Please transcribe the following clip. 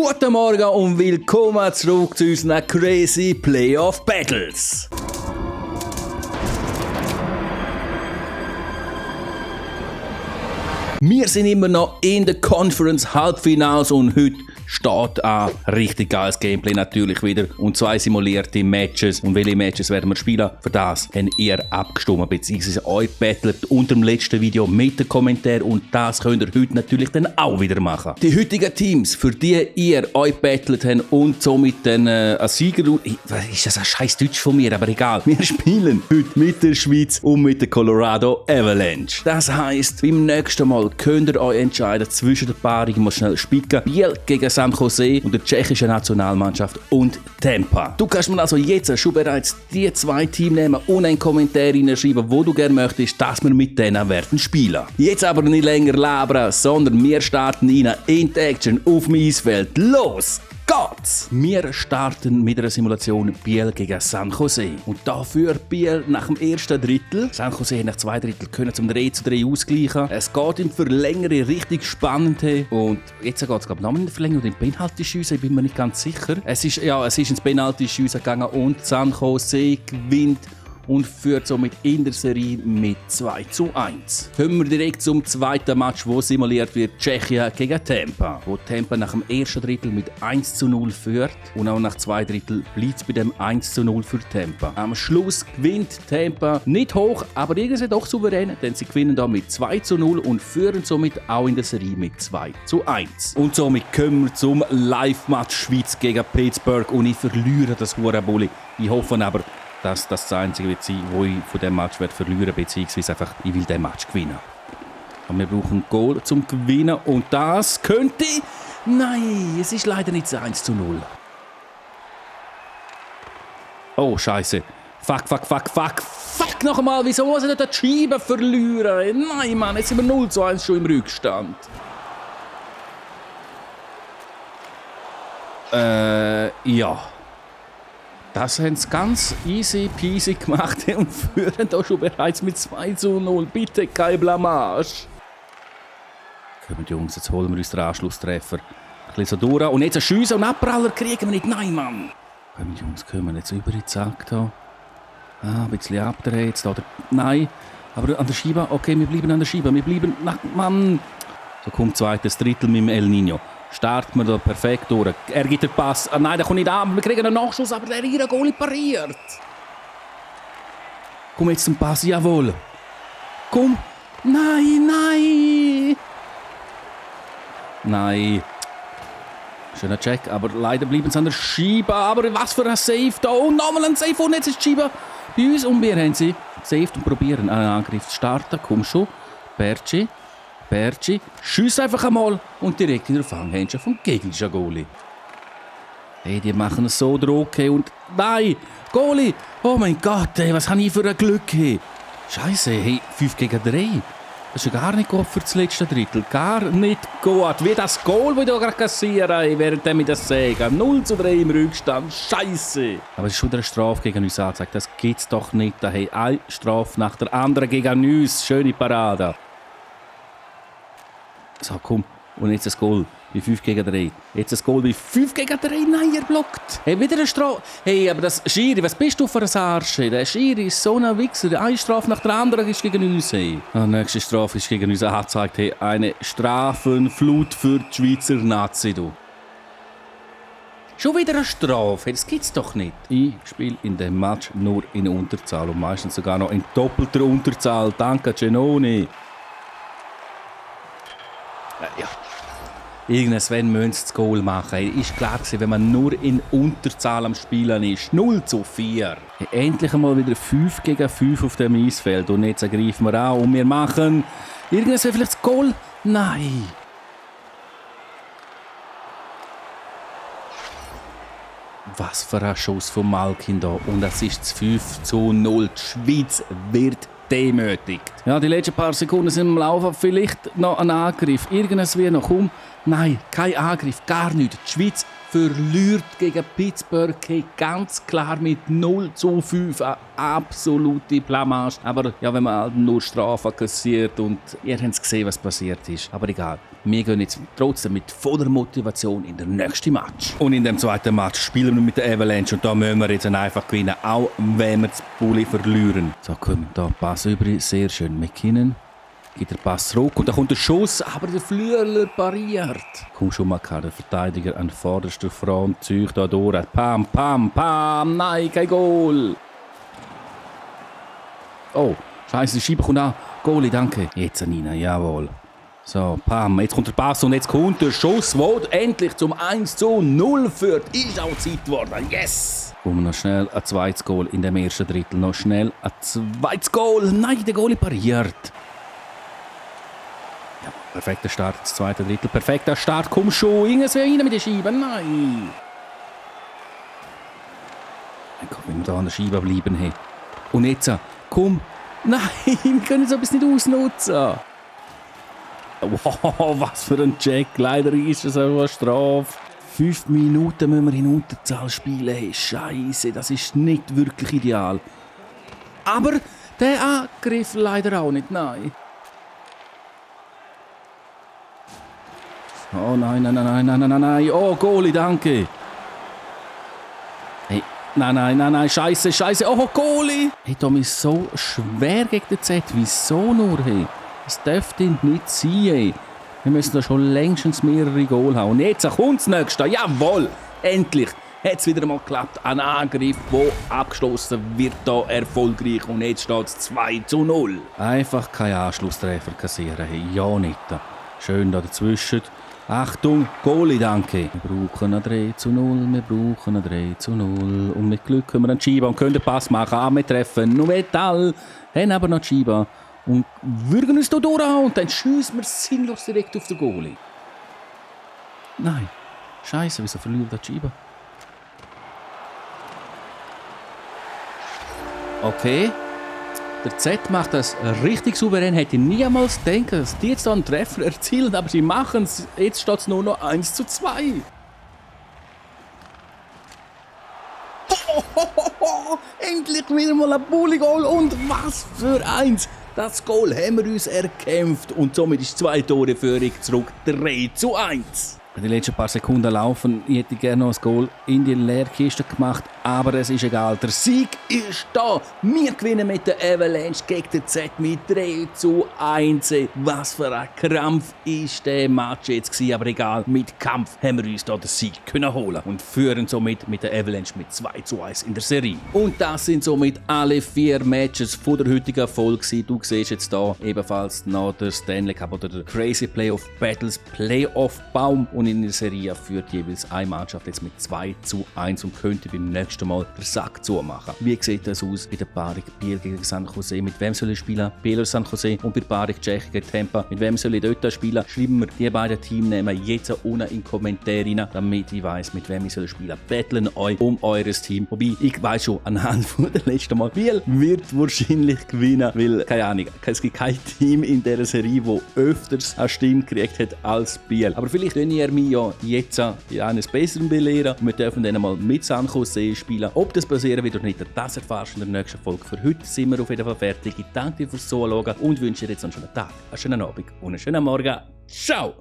Guten Morgen und willkommen zurück zu unseren Crazy Playoff Battles. Wir sind immer noch in der Conference Halbfinals und heute steht ein richtig geiles Gameplay natürlich wieder und 2 simulierte Matches. Und welche Matches werden wir spielen? Für das habt ihr abgestimmt bzw. euch battlet unter dem letzten Video mit den Kommentaren und das könnt ihr heute natürlich dann auch wieder machen. Die heutigen Teams, für die ihr euch battlet habt und somit dann ein Sieger... Ist das ein scheiß Deutsch von mir, aber egal. Wir spielen heute mit der Schweiz und mit der Colorado Avalanche. Das heisst, beim nächsten Mal könnt ihr euch entscheiden zwischen der Paarung, ich muss schnell spicken, Biel gegen San Jose und der tschechischen Nationalmannschaft und Tampa. Du kannst mir also jetzt schon bereits die 2 Teams nehmen und einen Kommentar hineinschreiben, wo du gerne möchtest, dass wir mit denen werden spielen. Jetzt aber nicht länger labern, sondern wir starten rein in die Action auf dem Eisfeld. Los geht's! Wir starten mit einer Simulation Biel gegen San Jose. Und dafür Biel nach dem ersten Drittel. San Jose nach 2 Drittel können zum 3:3 ausgleichen. Es geht im Verlängern richtig spannend. Und jetzt geht es glaube ich noch in der Verlängerung in Penaltyschüsse, ich bin mir nicht ganz sicher. Es ist ins Penaltyschüsse gegangen und San Jose gewinnt und führt somit in der Serie mit 2:1. Kommen wir direkt zum zweiten Match, wo simuliert wird, Tschechien gegen Tampa. Wo Tampa nach dem ersten Drittel mit 1:0 führt und auch nach 2 Drittel bleibt es bei dem 1:0 für Tampa. Am Schluss gewinnt Tampa nicht hoch, aber irgendwie doch souverän, denn sie gewinnen da mit 2:0 und führen somit auch in der Serie mit 2:1. Und somit kommen wir zum Live-Match Schweiz gegen Pittsburgh und ich verliere das Hurenbulli. Ich hoffe aber, dass das Einzige wird sein, wo ich von diesem Match verlieren werde, beziehungsweise einfach, ich will diesen Match gewinnen. Aber wir brauchen ein Goal zum Gewinnen und das könnte... Nein, es ist leider nicht 1:0. Oh, Scheiße. Fuck noch einmal, wieso muss ich nicht die Scheibe verlieren? Nein, Mann, jetzt sind wir 0:1 schon im Rückstand. Ja. Das haben sie ganz easy peasy gemacht und führen da schon bereits mit 2:0. Bitte keine Blamage. Kommen Jungs, jetzt holen wir uns den Anschlusstreffer. Ein bisschen so durch. Und jetzt ein Schüsse und Abpraller kriegen wir nicht. Nein, Mann. Kommen Jungs, kommen jetzt über die Zack da. Ein bisschen abdrehen jetzt. Oder nein, aber an der Scheibe. Okay, wir bleiben an der Scheibe. Wir bleiben... Mann. So kommt zweites Drittel mit dem El Niño. Starten wir da perfekt durch. Er gibt den Pass. Ah, nein, der kommt nicht an. Wir kriegen einen Nachschuss, aber der ihre Goalie pariert. Komm jetzt zum Pass. Jawohl. Komm. Nein. Nein. Schöner Check, aber leider bleiben sie an der Scheibe. Aber was für ein Save da. Und nochmal ein Save und jetzt ist die Scheibe bei uns. Und wir haben sie gesaved und probieren einen Angriff zu starten. Komm schon. Berci, schieß einfach einmal und direkt in der Fanghändchen vom gegnerischen Goalie. Hey, die machen es so Druck und... Nein! Goalie! Oh mein Gott, ey, was habe ich für ein Glück! Hey. Scheiße, hey, 5-3. Das ist ja gar nicht gut für das letzte Drittel. Gar nicht gut. Wie das Goal, das ich gerade kassiere, während ich das sage. 0:3 im Rückstand. Scheiße! Aber es ist schon wieder eine Strafe gegen uns angezeigt. Das gibt's doch nicht. Da hey, eine Strafe nach der anderen gegen uns. Schöne Parade. So, komm. Und jetzt ein Goal bei 5-3. Jetzt ein Goal bei 5-3. Nein, er blockt. Hey, wieder eine Strafe. Hey, aber das Schiri, was bist du für ein Arsch? Der Schiri ist so ein Wichser. Eine Strafe nach der anderen ist gegen uns. Hey. Die nächste Strafe ist gegen uns. Er hat gesagt, hey, eine Strafenflut für die Schweizer Nazi. Du. Schon wieder eine Strafe. Das gibt's doch nicht. Ich spiele in dem Match nur in Unterzahl und meistens sogar noch in doppelter Unterzahl. Danke, Genoni. Ja. Irgendein Sven müsste das Goal machen. Ist klar gewesen, wenn man nur in Unterzahl am Spielen ist. 0:4. Endlich einmal wieder 5-5 auf dem Eisfeld. Und jetzt greifen wir an und wir machen... Irgendein vielleicht das Goal? Nein. Was für ein Schuss von Malkin da. Und es ist 5:0. Die Schweiz wird demütigt. Ja, die letzten paar Sekunden sind im Laufen. Vielleicht noch ein Angriff. Irgendwas wie noch. Komm. Nein, kein Angriff. Gar nichts. Die Schweiz verliert gegen Pittsburgh ganz klar mit 0:5. Eine absolute Blamage. Aber ja, wenn man halt nur Strafen kassiert und ihr habt gesehen, was passiert ist. Aber egal. wir gehen jetzt trotzdem mit voller Motivation in den nächsten Match. Und in dem zweiten Match spielen wir mit der Avalanche und da müssen wir jetzt einfach gewinnen, auch wenn wir das Bulli verlieren. So, komm, da Pass über, sehr schön. McKinnon gibt den Pass zurück und da kommt der Schuss, aber der Flüeler pariert. Kuschumaka, der Verteidiger an vorderster Front, zieht da durch. Pam, pam, pam, nein, kein Goal. Oh, scheiße, die Scheibe kommt an. Goalie, danke. Jetzt Nina, jawohl. So, pam, jetzt kommt der Pass und jetzt kommt der Schuss, der endlich zum 1:0 führt. Ist auch Zeit geworden, yes! Kommen wir noch schnell ein zweites Goal in dem ersten Drittel. Noch schnell ein zweites Goal. Nein, der Goalie pariert. Ja, perfekter Start ins zweite Drittel. Perfekter Start, komm schon. Irgendwas rein mit der Scheibe. Nein! Wenn wir da an der Scheibe bleiben. Hey. Und jetzt, komm. Nein, wir können so etwas nicht ausnutzen. Wow, was für ein Check. Leider ist es eine Strafe. 5 Minuten müssen wir in Unterzahl spielen. Hey, Scheiße, das ist nicht wirklich ideal. Aber der Angriff leider auch nicht, nein. Oh nein, nein, nein, nein, nein, nein, nein. Oh, Goalie, danke. Hey, nein, Scheiße, Scheiße. Oh, Goalie. Hey, Tom ist so schwer gegen den Z. Wieso nur, hey? Das dürfte nicht sein, hey. Wir müssen da schon längstens mehrere Goal haben. Und jetzt kommt das Nächste. Jawohl, endlich hat es wieder mal geklappt. Ein Angriff, der abgeschlossen wird, da erfolgreich. Und jetzt steht es 2:0. Einfach keinen Anschlusstreffer kassieren. Hey, ja nicht. Schön da dazwischen. Achtung, Goalie, danke. Wir brauchen ein 3:0, wir brauchen ein 3:0. Und mit Glück können wir einen Schieber und können den Pass machen. Wir treffen nur Metall, haben aber noch die Schieber. Und würgen uns hier durch und dann schiessen wir sinnlos direkt auf den Goalie. Nein, Scheiße, wieso verliert der Schieber? Okay, der Z macht das richtig souverän. Hätte niemals gedacht, dass die jetzt einen Treffer erzielen, aber sie machen es. Jetzt steht es nur noch 1:2. Endlich wieder mal ein Bulli-Goal und was für eins! Das Goal haben wir uns erkämpft und somit ist 2 Tore Führung zurück, 3:1. Bei den letzten paar Sekunden laufen, ich hätte gerne noch ein Goal in die Leerkiste gemacht, aber es ist egal. Der Sieg ist da. Wir gewinnen mit der Avalanche gegen den Z mit 3:1. Was für ein Krampf ist der Match jetzt gewesen, aber egal. Mit Kampf haben wir uns da den Sieg können holen und führen somit mit der Avalanche mit 2:1 in der Serie. Und das sind somit alle 4 Matches von der heutigen Folge. Du siehst jetzt da ebenfalls noch der Stanley Cup oder der Crazy Playoff Battles Playoff Baum. Und in der Serie führt jeweils eine Mannschaft jetzt mit 2:1 und könnte beim nächsten Mal den Sack zumachen. Wie sieht das aus bei der Paarung Biel gegen San Jose? Mit wem soll ich spielen? Biel oder San Jose? Und bei der Paarung Tschechien gegen Tampa? Mit wem soll ich dort spielen? Schreiben wir die beiden Teamnamen jetzt unten in die Kommentare rein, damit ich weiss, mit wem ich soll spielen. Battlen euch um eures Team. Wobei, ich weiss schon anhand von der letzten Mal, Biel wird wahrscheinlich gewinnen, weil, keine Ahnung, es gibt kein Team in dieser Serie, das öfters eine Stimme gekriegt hat als Biel. Aber vielleicht könnt ihr mich ja jetzt eines Besseren belehren. Wir dürfen dann mal mit San Jose spielen. Ob das passieren wird oder nicht, das erfährst du in der nächsten Folge. Für heute sind wir auf jeden Fall fertig. Ich danke dir fürs Zuschauen und wünsche dir jetzt einen schönen Tag, einen schönen Abend und einen schönen Morgen. Ciao!